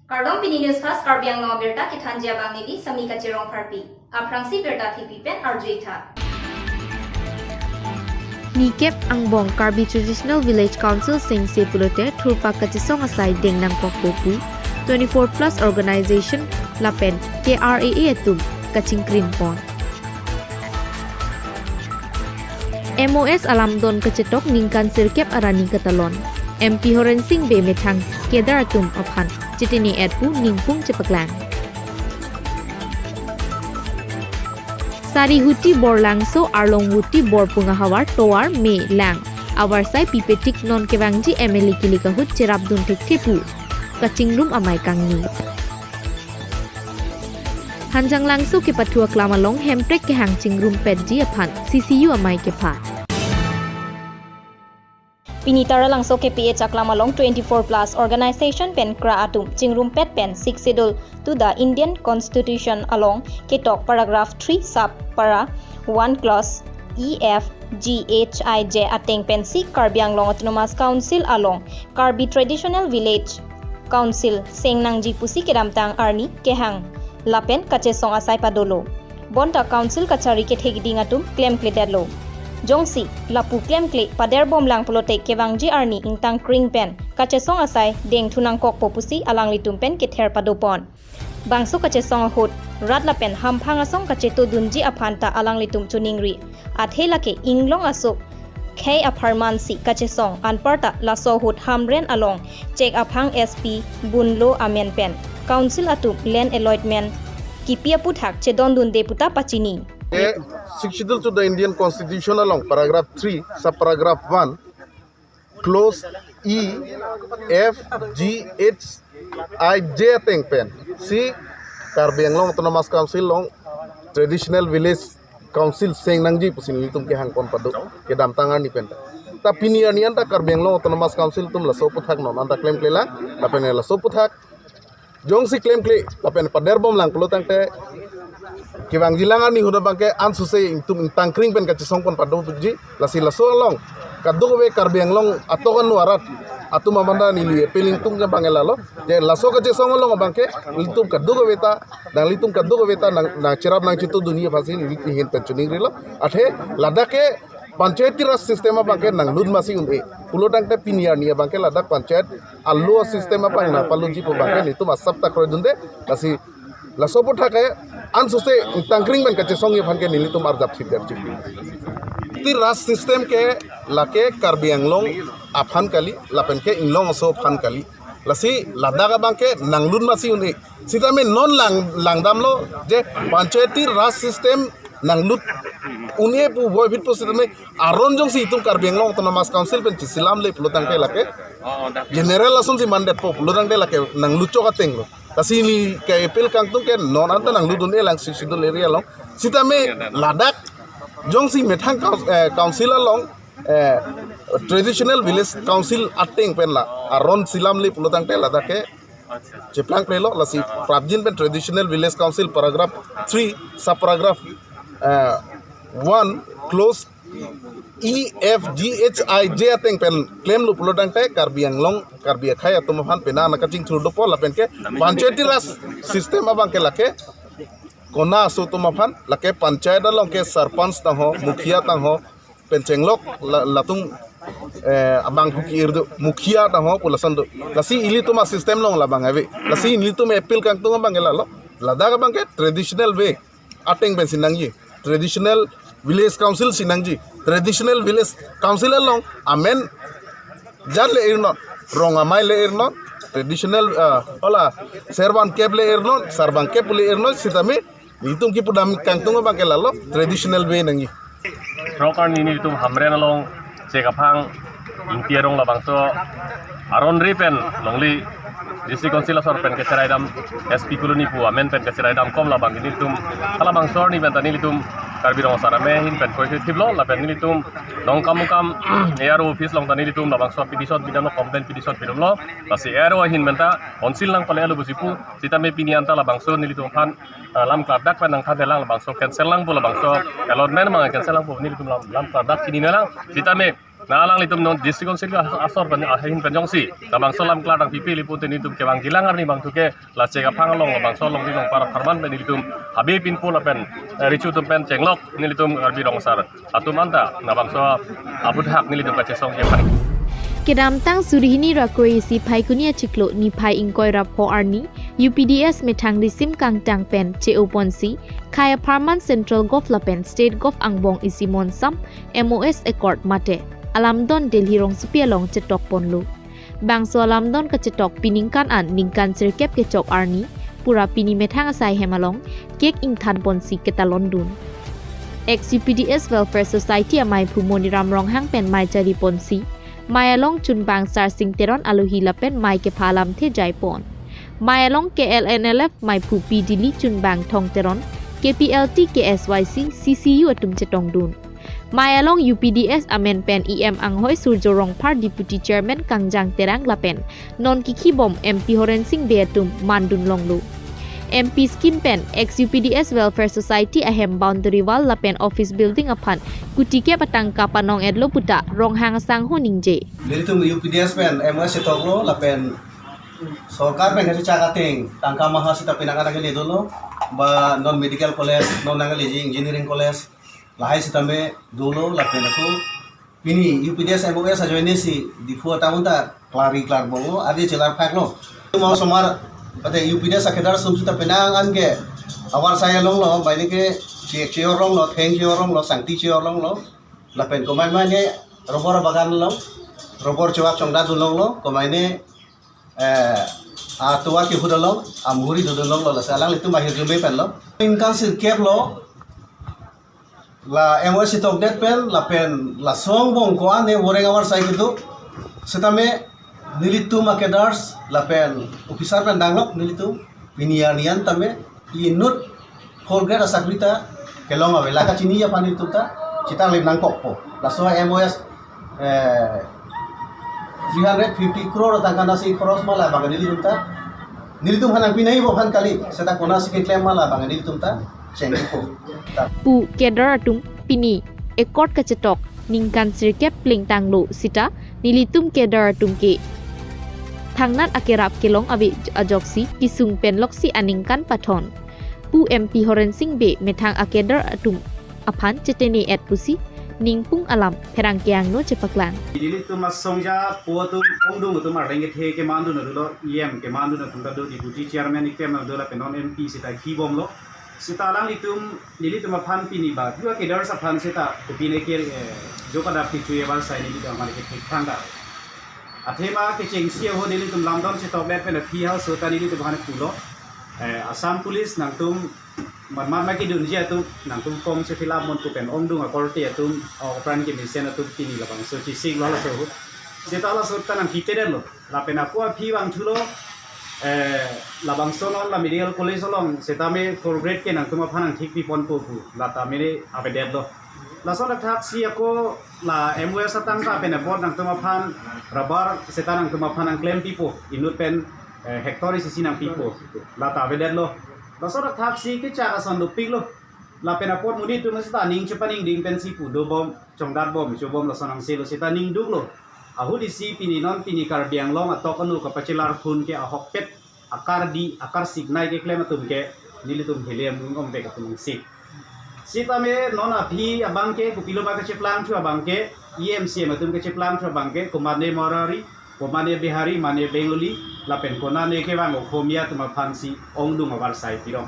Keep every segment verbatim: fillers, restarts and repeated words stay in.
Kardom, pini News Fast Karbi Anglong abirta kethanji abang neli Sami Kachirong Pharpi. Aphrangsi birta thipi pen arju-ik tha. Nikep angbong Karbi Traditional Village Council sengse pulote thurpak kachesong asai deng nangkokpo pu twenty-four plus organization lapen K R A A atum kachingkrim pon. M O S alamdon kachetok ningkan sirkep arni katalon. M P Horen Sing Bey methang kedar atum aphan chetini et pu ningpung chepaklang. Sarihuti Borlangso Arlonghuti Borpung ahavar tovar me lang avarsai pipetik non kevangji M L A kilik ahut cherapdun thekthe pu kachingrum amei kangni. Hanjanglangso kepathu aklam along Hemprek kehang chingrumpetji aphan C C U amei kepha. Pini Taralangso K P H aklam along twenty-four plus organization pen kra atum chingrumpet pen Sixth Schedule to the Indian Constitution along ketok paragraph three sub para one clause E, F, G, H, I, J ateng pensi Karbi Anglong Autonomous Council along Karbi Traditional Village Council seng nangji pusi kedamtang arni kehang lapen kachesong asai padolo. Bonta Council kachari kethe kiding atum klemkledetlo. Jongsi lapu klemkle paderbomlang pulote kevangji arni ingtangkring pen kachesong asai dengthu nangkokpo pusi alanglitum pen kether padopon. Bangso kachesong ahut rat lapen hamphang asong kachetodunji aphan ta alanglitum choningri. Athe lake inglong asok khei apharman si kachesong, anparta laso ahut Hamren along chek aphang S P Bunlo amen pen Council atum land allotment kipi aputhak chedondunde puta pachini. Ke Sixth Schedule to the Indian Constitution along paragraph three, sub paragraph one, clause E, F, G, H, I, J ateng pensi Karbi Anglong Autonomous Council along Traditional Village Council seng nangji pusi nelitum kehang pon pado kedamtang arni pen. Ta pini arni anta Karbi Anglong Autonomous Council atum laso aputhak non anta klemklelang, lapen laso aputhak jongsi klemkle lapen paderbomlang pulo tangte kevangjilang arni ahut abangke ansose itum ingtangkring pen kachesong pon padoji. Lasi laso along kadokave Karbi Anglong atok anu arat atum aphan ta neli appeal ingtung ke abang lalo, je laso kachesong along abangke nelitum kadokave ta, nanglitum kadokave ta nang, nangcherap nangchetodunji aphansi neli kihin pen choningrilo. Athe ladak ke Panchayati Raj system abangke nanglut masi un-e pulo tangte pini arni abangke ladak panchayat alo system abang nangpalutji pu abangke nelitum asap ta kroidunde. Lasi laso aputhak ke ansose ingtangkring pen kachesongji aphan ke nelitum arjap thipverji. Ti Raj system ke lake Karbi Anglong aphan kali, lapen ke inglong aso aphan kali. Lasi ladak abangke nanglut masi un-e. Sitame non lang, langdamlo je Panchayati Raj system nanglut un-e pu voiphit pusitame aron jongsi itum Karbi Anglong Autonomous Council pen chisilamle pulo tangte lake general asonsi mandetpo pulo tangte lake nanglut chok atenglo. Lasi neli ke appeal kangtung ke non anta nanglut un-elang Sixth Schedule area along. Sitame ladak jongsi methang coun-, eh, council along, eh, Traditional Village Council ateng pen la aron silamle pulo tangte ladak ke cheplangplelo. Lasi prapjin pen Traditional Village Council paragraph three, sub paragraph, eh, one, clause E, F, G, H, I, J ateng pen klemlo pulo tangte Karbi Anglong, Karbi akhei atum aphan pena nangkachingthur dopo lapen ke Panchayati Raj system abangke lake kona aso atum aphan, lake panchayat along ke sarpanch tangho, mukhiya tangho, pen chenglok la-, latum, eh, abang hu ki-ir do, mukhiya tangho pu lason do. Lasi ilitum asystem along labang ave. Lasi ilitum appeal kangtung abang lalo. Ladak abangke traditional way ateng pensi nangji. Traditional village council si nangji. Traditional village council along amen jat le-irnon, rong amei le-irnon, traditional, ah, hala serbangkep le-irnon, sarbangkep le-irnon, sitame itum kipudam kangtung abangke lalo traditional way nangji. Throk arni nelitum Hamren along chek aphang Ingti arong labangso aron ri pen longle District Council asor pen kacheraidam, S P Colony pu amen pen kacheraidamkom labang nelitum halabangso arni pen ta nelitum Karbi Rong Asar Amei ahin pen koike thiplo, lapen nelitum Dongkamukam A R O office along ta nelitum labangso petition pidamlo, complaint petition pidamlo. Lasi A R O ahin pen ta council nangpale-etlo pusi pu, sitame pini anta labangso nelitum aphan, ah, lam klardak pen nangthandelang, labangso cancel nangpo, labangso allotment ma cancel nangpo, nelitum lam, lam klardak chininelang. Sitame na alanglitum non district council asor pen ahin pen jongsi labangso lam klardak pipe, ili pute nelitum kevangjilang arni abang thu ke la Chek Aphang along, labangso along nelitum apar apharman pen nelitum habe pinpo lapen, eh, recho atum pen chenglok nelitum Karbi Rong Asar atum anta labangso aputhak nelitum kachesongji aphan. Kedamtang suri hini ra kre-isi Phaikuni achiklo niphai ingkoi ra pho arni U P D S methang risim kangtang pen che-oponsi khei apharman Central Gov lapen State Gov angbong isi monsam M O S accord mate alamdon Delhi rongsopi along chetokponlo. Bangso alamdon kachetok piningkan an ningkan sirkep kechok arni pura pini methang asai hem along cake ingthanponsi ketalondun. Ex U P D S Welfare Society amei aphu Moniram Ronghang pen mei chariponsi, mei along chunbang Sarsing Teron alohi lapen mei kepha alamthe jaipon. Mei along K L N L F mei aphu P Dili chunbang Thong Teron, K P L T, K S Y C, C C U atum chetongdun. Mei along U P D S amen pen E M anghoi Surjo Rongphar, Deputy Chairman Kangjang Terang lapen non kikhibom M P Horensing Bey atum mandun longlo. M P scheme pen ex U P D S Welfare Society ahem boundary wall lapen office building aphan kuti kep atangka panong-etlo puta Ronghang asangho ningje. Nelitum U P D S pen M O S chetoklo lapen sorkar pen kachechak ateng tangka maha sita pinaka nangkele dolo, ba non medical college, non nangkeleji engineering college, lahai sitame dolo lapen ako pini U P D S M O S ajoine si Diphu atang unta klari klarbom, adi chelar phaklo. Mo osomar mate U P D S akedar sum sita penang an ke avarsai longlo, baini ke che-, cheor longlo, theng cheor longlo, sangti cheor longlo. Lapen komaima ne rubber bagan along, rubber chowak chongdat dun longlo, komaine, eh, atovar kehut along amhuri dodun longlo, lasi alanglitum ahirjume penlo. Ningkan sirkep lo la M O S chetokdet pen, lapen laso angbong ko-an ne voreng avarsai kedo. Sitame nelitum akedars lapen officer pen danglok nelitum pini arni an tame inut fourth grade asakri ta kelong ave, la kachini aphan nelitum ta chitang lem nangkokpo. Laso M O S, eh, three hundred fifty crore atangka nasi khoros ma labang nelitum ta, nelitum aphan nangpinaipo aphan kali, seta konatsi keklem ma labang nelitum ta chengpo. Ta. Pu kedar atum pini accord kachetok ningkan sirkep plengtanglo sita nelitum kedar atum ke thangnat akerap kelong ave ajoksi kesung pen loksi aningkan pathon. Pu M P Horensing Bey methang akedar atum aphan chetene-et pusi ningpung alam pherangke angno chepaklang. Nelitum asongja po atum ongdung atum arleng kethe kemandun atum do, E M kemandun atum ta do, Deputy Chairman ikem do lapen non M P sita khibomlo. Sita alanglitum nelitum aphan pini ba dua kedar aphan sita kopine ke, eh, jo kadap kichu avarsai nelitum aphan ke thekthang da. Athema kechengsi aho nelitum lamdon chetokdet pen aphi hal sota nelitum aphan pulo. Eh, Assam Police nangtum mat mat ma kedunji atum nangtum form si fill up monpo pen ongdung akorte atum, oh, apran kemesen atum pini labangso chesik lo laso ahut. Seta laso ta nangkitedetlo. Lapen ako aphi vangthulo, eh, labangso non la medical college along sitame fourth grade ke nangtum aphan nangthik piponpo pu, la tame ne avedetlo. Lason athaksi ako la M O S atangka pen apot nangtum aphan rubber seta nangtum aphan nangklempipo, inut pen, eh, hectare isi isi nangpipo, la ta avedetlo. Lason athaksi kechak ason dopiklo. Lapen apot monit atum sita ning chepaningding pensi pu dobom, chongdatbom, chobom lason angselo sita ning duklo. Ahut isi pini non pini Karbi Anglong atok anu kapachelar phun ke ahokpet akardi, akarsiknei keklem atum ke nelitum hile amung omvek atum angsik. Sitame non aphi abang ke kopilo ma kacheplangthu abang ke, E M C M atum kacheplangthu abang ke, komatne Marwari, komatne Bihari, mane Bengali, lapen konane kevang Okhomia atum aphansi ongdung avarsai pirong.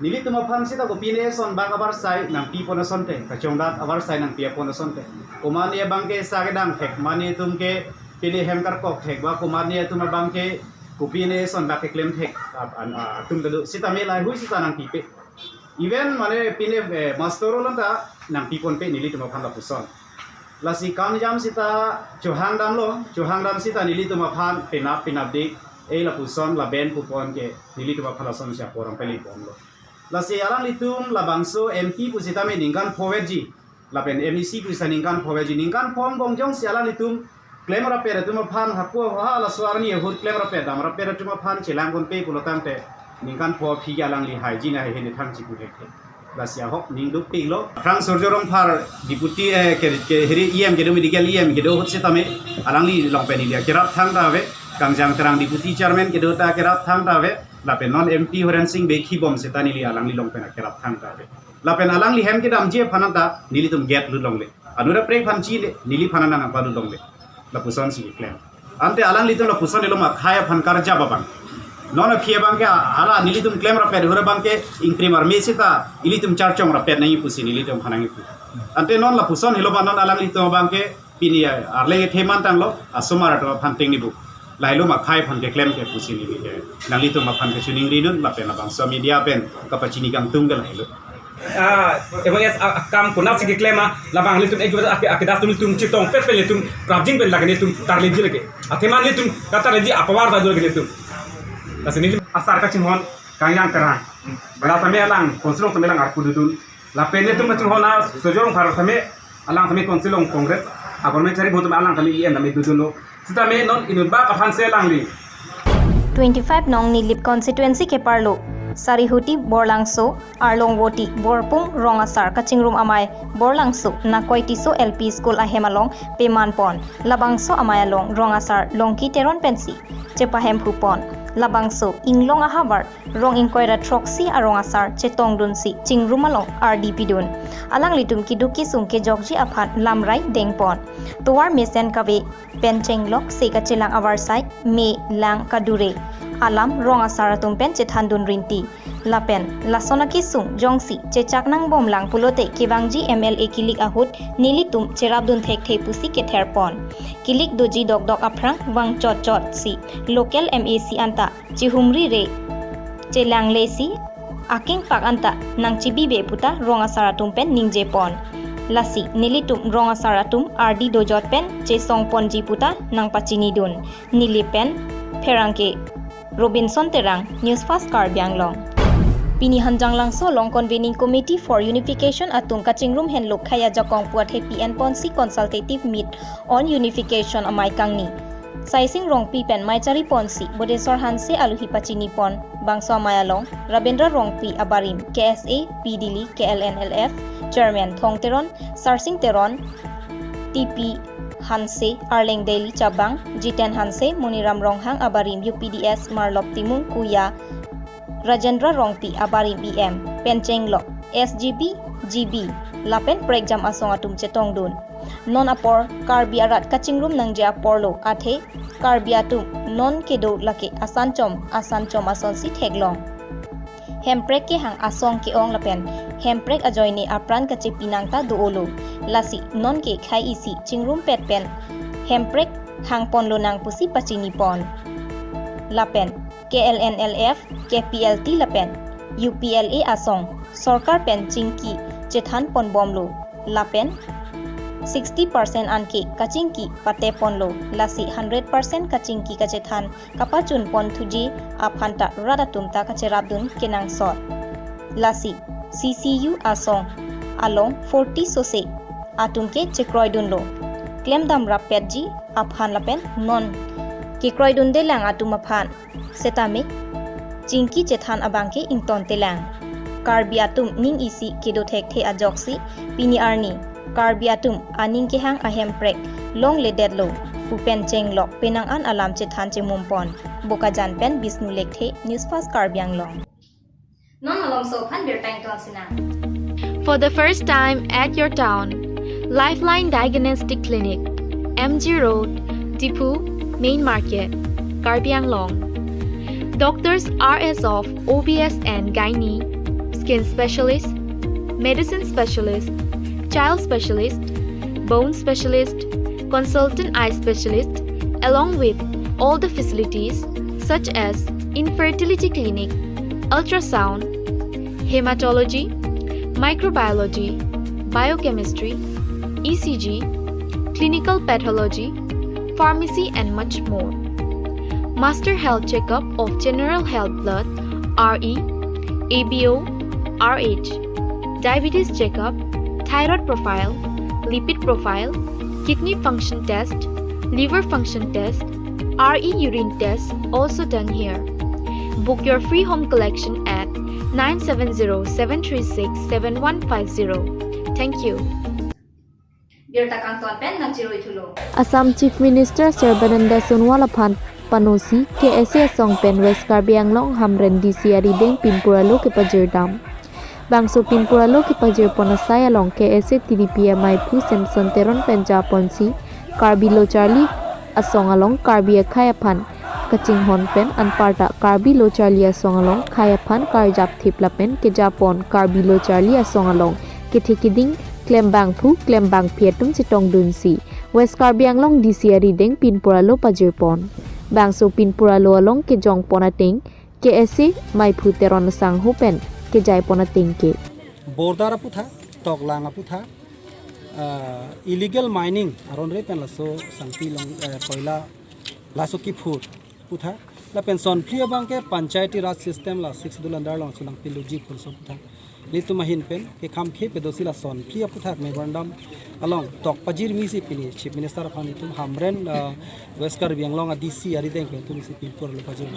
Nelitum aphan sita kopine eson bak avarsai nangpipon asonte, kachongdat avarsai nangpipon asonte. Komatne abang ke sa kedang thek, mane atum ke pine hem karkok thek, ba komatne atum abang ke kopine eson bak keklem thek, ap-, an-, a-, atum ta do, sitame lahaihui sita nangpipe. Even mane pine, eh, master along ta nangpiponpe nelitum aphan lapuson. Lasi kam jam sita chohang damlo, chohang dam sita nelitum aphan penap penapdik, eh, lapuson laben pupon ke nelitum aphan lason si aporong peli ponlo. Lasi alanglitum labangso M P pusitame ningkan pho vetji, lapen M A C pusita ningkan pho vetji, ningkan pho angbong jongsi alanglitum klemrap-et atum aphan hako ha laso arni ahut klemrap-et damrap-et atum aphan chelang ponpe pulo tangte ningkan pho aphi ke alangli haiji na hini thang chipu thekthe. Lasi ahok ning dukpiklo. Aphrang Surjya Rongphar deputy, eh, ke, ke hiri E M kedo, medical E M kedo ahut sitame alangli along pen ili akerap thangta ave. Kangjang Terang deputy chairman kedo ta akerap thangta ave. Lapen non M P Horen Sing Bey kibom sita neli alangli along pen akerap thangta ave. Lapen alangli hem kedamji aphan ta nelitum gate lut longle. Anura prek aphan chile, neliphan nang nangpalut longle. Lapusonsi keklem. Ante alanglitum lapuson helo ma khei aphan karjap abang. Non aphi abangke hala nelitum klemrap-et hura abangke ingkrim arme sita ilitum charchongrap-et nangji pusi nelitum aphan nangji pu. Ante non lapuson helo ma non alanglitum abangke pini arleng ethe mantanglo, asomar atum aphan tengne bu. Lahelo ma khei aphan keklem ke pusi neli ke nanglitum aphan kachiningri dun lapen labangso media pen kapachini kangtung ke lahelo. Ah, M O S, ah, akam konatsi keklem ma, labang ilitum ek juta ake, ake das tum ilitum chetongpet pen ilitum prapjin pen lake nelitum tarlipji lake. Athema nelitum katarlipji apovar ta do lake nelitum. Lasi nelitum asar kachinghon Kangjang Terang. Bala same alang, konsilong same alang arpu dodun. Lapen nelitum kachinghon a Surjya Rongphar same alang same konsilong Congress a-government chari bhutum alang same E M dame dodunlo. Sitame non inut bak aphan si alangli. Twenty-five nong Nilip constituency keparlo Sarihuti, Borlangso, Arlongvoti, Borpung, Rong Asar kachingrum amei Borlangso Nakoi Tisso L P School ahem along peman pon. Labangso amei along Rong Asar Longki Teron pensi chepahemphu pon. Labangso inglong ahavar rong ingkoi ra throksi arong asar chetongdunsi chingrum along ardi pidun. Alanglitum keduk kesung kejokji aphan lamrai dengpon. Tovar mesen kave pen chenglok se kachelang avarsai me lang kadure alam rong asar atum pen chethandun rinti. Lapen lason akesung jongsi chechak nangbomlang pulote kevangji M L A kilik ahut nelitum cherapdun thekthe pusi ketherpon. Kilik doji dokdok aphrang vang chotchotsi local M A C anta chihumri re chelanglesi akengpak anta nangchibibe puta rong asar atum pen ningjepon. Lasi nelitum rong asar atum ardi dojot pen chesongponji puta nangpachinidun. Nilip pen pherangke Robinson Terang, News Fast Karbi Anglong. Pini Hanjanglangso along Convening Committee for Unification atum kachingrum henlo khei ajakong pu athepi enponsi consultative meet on unification amei kangni Saising Rongpi pen mei chariponsi Bodesor Hanse aluhi pachinipon. Bangso amei along Rabindra Rongpi abarim K S A, P Dili, K L N L F Chairman Thong Teron, Sarsing Teron, T P Hanse, Arleng Daily Chabang, Jiten Hanse, Moniram Ronghang abarim U P D S, Marlop Timung Kuya, Rajendra Rongpi abarim E M pen chenglok S G B, G B lapen prekjam asong atum chetongdun. Non apor Karbi arat kachingrum nangji aporlo, athe Karbi atum non kedo lake asanchom asanchom asonsi theklong. Hemprek kehang asong ke-ong lapen hemprek ajoine apran kachepi nangta do-olo. Lasi nonke khei isi chingrumpet pen hemprek hangponlonang pusi pachinipon. Lapen K L N L F, K P L T lapen U P L A asong sorkar pen chingki chethanponbomlo. Lapen sixty percent anke kachingki pateponlo. Lasi hundred percent kachingki kachethan kapachunponthuji aphanta rat atum ta kacherapdun kenangsot. Lasi C C U asong along forty sose atum ke chekroidunlo. Klemdamrappetji aphan lapen non kekroidundelang atum aphan setame chingki chethan abangke ingtontelang. Karbi atum ning isi kedo thekthe ajoksi pini arni Karbi atum aning kehang ahemprek longledetlo pu pen chenglok penang an alam chethan chemumpon. Bokajan pen Bisnu Lekthe, News Fast Karbi Anglong. Non malomso aphan birta ingtonsinang. For the first time at your town, Lifeline Diagnostic Clinic, M G Road, Diphu, Main Market, Karbi Anglong. Doctors are as of O B S and Gynae, skin specialist, medicine specialist, child specialist, bone specialist, consultant eye specialist, along with all the facilities such as infertility clinic, ultrasound, hematology, microbiology, biochemistry, E C G, clinical pathology, pharmacy, and much more. Master health checkup of general health blood, R E, A B O, R H, diabetes checkup, thyroid profile, lipid profile, kidney function test, liver function test, R E urine test also done here. Book your free home collection at nine seven zero seven three six seven one five zero. Thank you. Birta kangton pen nangchiroi thulo. Assam Chief Minister Sarbananda Sonowal aphan panosi K S A asong pen West Karbi Anglong Hamren D C arideng pinpur alo kepajirdam. Bangso pinpur alo kepajirpon asai along K S A T D P amaiphu Samson Teron pen japonsi Karbi Locharli Asong along Karbi akhei aphan kachinghon pen anparta Karbi Locharli Asong along khei aphan karjap thip lapen kejapon Karbi Locharli Asong along kethe keding klembangphu klembangphi atum chetongdunsi West Karbi Anglong D C arideng pinpur alo pajirpon. Bangso pinpur alo along kejongpon ateng K S A maiphu Teron Sangho pen kejaipon ateng ke. Border aputhak, toklang aputhak, ah, illegal mining aron re pen laso sangpi long, eh, koila laso kiphur aputhak. Lapen sonphli abangke Panchayati Raj system la sixth schedule under along sulang piluji phulso aputhak. Ilitum ahin pen kekham khe pedosi la sonphli aputhak memorandum along tok pajirmisi pini Chief Minister aphan itum Hamren, ah, West Karbi Anglong a D C arideng pen itum isi pinpur alo pajir.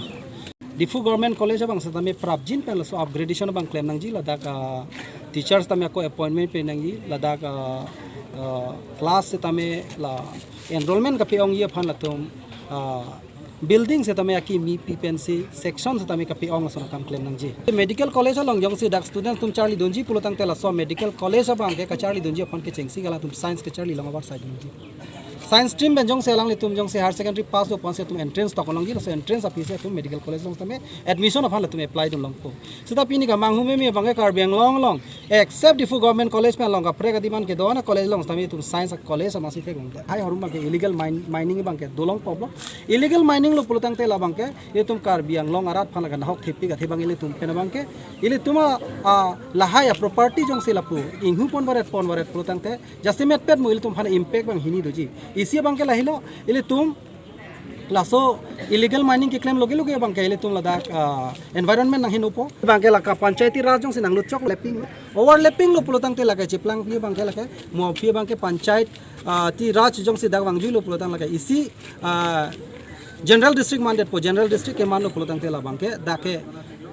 Diphu Government College abang setame prapjin pen laso upgradation abang klem nangji ladak, ah, teachers tame ako appointment pe nangji ladak, ah, ah, class setame la enrollment kape-ongji aphan latum, ah, building setame akimi pi pensi section setame kape-ong ason akam klem nangji. Medical college along jongsi dak students atum charlidunji pulotangte laso medical college abangke kacharlidunji aphan kechengsi ke latum science kacharli long abar side nangji. Science stream pen jongsi alanglitum jongsi higher secondary pass do ponsi atum entrance tok longji, laso entrance aphisi atum medical college along tame admission aphan latum apply dun longpo. Seta pini kamanghu meme abangke Karbi Anglong along except Diphu Government College pen along kaprek a-demand kedo-an a-college along tame itum science a-college amasi thek longte. Hai harum abangke illegal mine, mining abangke dolong poblo. Illegal mining lo pulotangte labangke itum Karbi Anglong arat aphan laga nahok thepik athe abang ilitum pen abangke ilitum a, a, lahai a-property jongsi lapu inghu pon varet pon varet pulotangte jasemet pet mo ilitum aphan impact abang hini doji. Isi abangke lahelo, ilitum laso illegal mining keklem loge loge abangke ilitum ladak, ah, environment nanghinopo. Abangke laka Panchayati Raj jongsi nanglut chok lapping lo. Overlapping lo pulotangte lake chiplang phi abangke lake mo phi abangke Panchayat, ah, ti Raj jongsi dak vangjuilo pulotang lake isi, ah, General District mandetpo, General District kemanlo pulotangte labangke dak ke,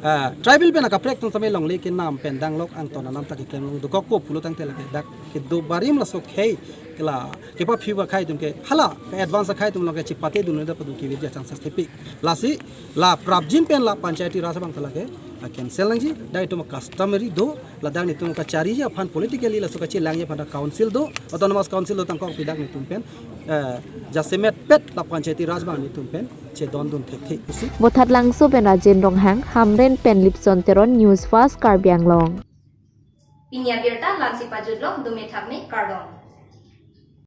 ah, tribal pen akaprek atum tame longle kenam pen danglok angton anam ta keklem long dokokpo pulotangte lake dak kedo barim laso khei ke la kepaphi akhei atum ke hala ke advance akhei atum along ke chipate dun da padu kevirji a-chances thepik. Lasi la prapjin pen la Panchayati Raj abang ta lake, ah, cancel nangji, dak itum customary do, ladak nelitum kachariji aphan politically laso kachelangji aphan dak council do, autonomous council do tangkok pi dak nelitum pen, eh, jasemet pet la Panchayati Raj abang nelitum pen chedondun thekthek pusi. Bothatlangso pen Rajen Ronghang, Hamren pen Lipson Teron, News Fast Karbi Anglong. Pini abirta la-ansi pajutlo, dome thakme, kardom.